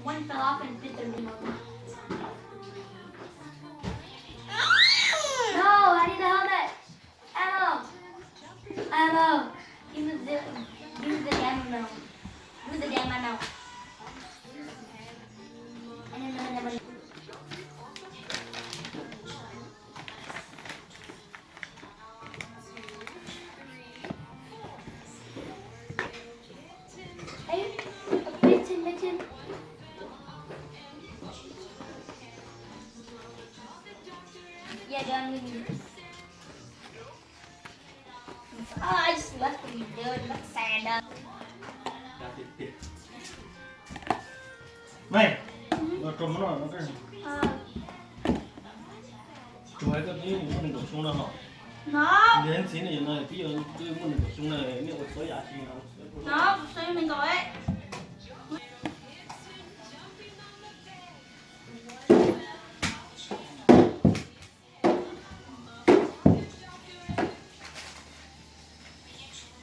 One fell off and bit the remote. No, I need the helmet. Ammo. Ammo. Give me the, give me the ammo. Give me the damn ammo. And then, then, then, Hey, Britain, Britain. Yeah, done with you. Oh, I just left him, dude. That's sad. Mej, los rau mov no, tsuas hais koj twb muaj nees nkaum xyoo no los. Yog ntxiv ne, yog no twb yog twb muaj nees nkaum xyoo na, nej ua txhua yam tsis no.